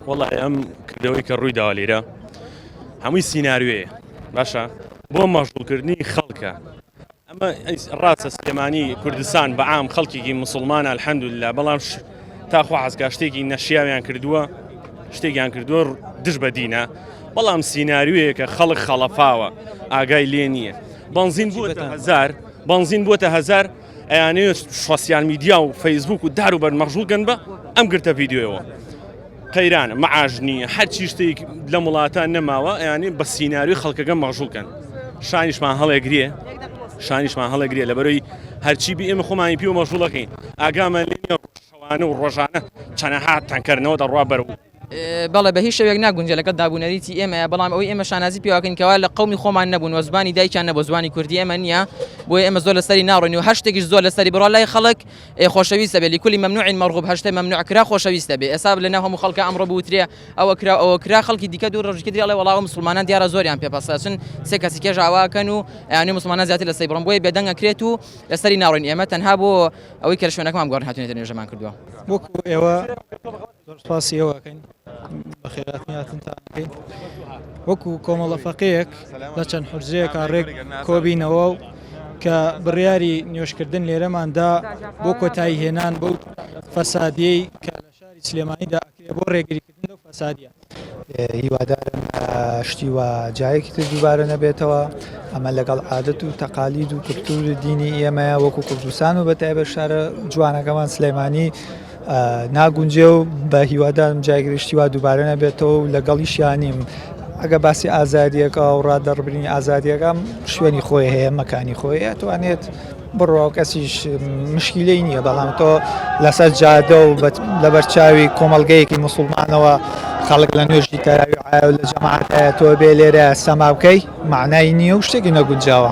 وەڵای ئەم کردەوەی کە ڕووی داوە لێرە هەمووی سیناریۆیە باشە بۆ مەشغوڵکردنی خەڵکە ئەمە ڕاستە سلێمانی کوردستان بە عام خەڵکێکی مسلمانە الحەمدللە بەڵام تا خوا حەزکا شتێکی نەشیاویان کردووە شتێکیان کردووە دژ بە دینە بەڵام سیناریۆیەکە خەڵک خەڵەفاوە ئاگای لێ نییە بەنزین بووەتە هەزار بەنزین بووەتە هەزار ئەیانەوێت سۆسیال میدیا و فەیسبوک و دار و بەر مەغژوڵ کەن بە ئەم گرتە ڤیدیۆیەوە قەیرانە معاش نییە هەرچی شتێک لەم وڵاتە نەماوە ئەیانێ بە سیناریۆی خەڵکەکە مەغژوڵ کەن شانیشمان هەڵێگرێ شانیشمان هەڵێگرێ لەبەرەوەی هەرچی بی ئێمە خۆمانی پێوە مەغژوڵەکەین ئاگامان لێ نییە شەوانە و ڕۆژانە چەنەها تەنکەرنەوە دەڕوا بەرەو بەڵێ بە هیچ شێوەیەک ناگونجێ لەگەڵ دابونەریتی ئێمەیە، بەڵام ئەوەی ئێمە شانازی پێوەکەین کەوا لە قەومی خۆمان نەبوون و زمانی دایکیان نەبوو زمانی کوردی ئێمە نییە بۆیە ئێمە زۆر لەسەری ناڕۆین و هەر شتێکیش زۆر لەسەری بڕوا لای خەڵک ئێ خۆشەویستە بێ لکل ممنوع مرغوب هەر شتێ ممنوع کرا خۆشەویستە بێ ئێستا لەناو هەموو خەڵکە ئەمڕۆ بوترێ ئەوە کرا ئەوە کرا خەڵکی دیکە دوو ڕۆژی دیکە ئەڵێ وەڵا ئەو مسوڵمانان دیارە زۆریان پێ پەسە چون سێ کەسی کێش ئاواکەن و ئەیانوێ مسوڵمانان زیاتر لەسەری بڕۆن بۆیە بێدەنگ ئەکرێت و لەسەری ناڕۆین ئێمە تەنها بۆ ئەوەی کە لە شوێنەکەمان بگۆڕین هاتوینەتە نوێژەمان کردووە. وەکو ئێوە زۆر سپاسی ئێوە ئەکەین بەخێرهاتنی هاتنتان ئەکەین وەکو کۆمەڵە فەقێیەک لە چەند حوجرەیەکا ڕێک کۆبینەوە و کە بڕیاری نوێژکردن لێرەمان دا بۆ کۆتایی هێنان بەو فەسادیەی کە لە شاری سلێمانیدا ئەکرێ بۆ ڕێگریکردن لەو فەسادیە. هیوادارم شتی وا جارێکی تر دووبارە نەبێتەوە ئەمە لەگەڵ عادەت و تەقالید و کلتور و دینی ئێمەیە وەکو کوردستان و بە تایبەت شارە جوانەکەمان سلێمانی ناگونجێ و بە هیوادارم جارێکی شتی وا دووبارە نەبێتەوە و لەگەڵیشیانیم ئەگە باسی ئازادیەکە و ڕادەڕبرینی ئازادیەکەم شوێنی خۆی هەیە مەکانی خۆی ئەتوانێت بڕوا و کەسیش مشکیلەی نییە بەڵام تۆ لەسەر جادە و لەبەر چاوی کۆمەڵگەیەکی مسلمانەوە خەڵک لە نوێژی تەراوی و لە جەماعەتایە تۆ بێ لێرە سەما بکەی معنای نییە و شتێکی نەگونجاوە.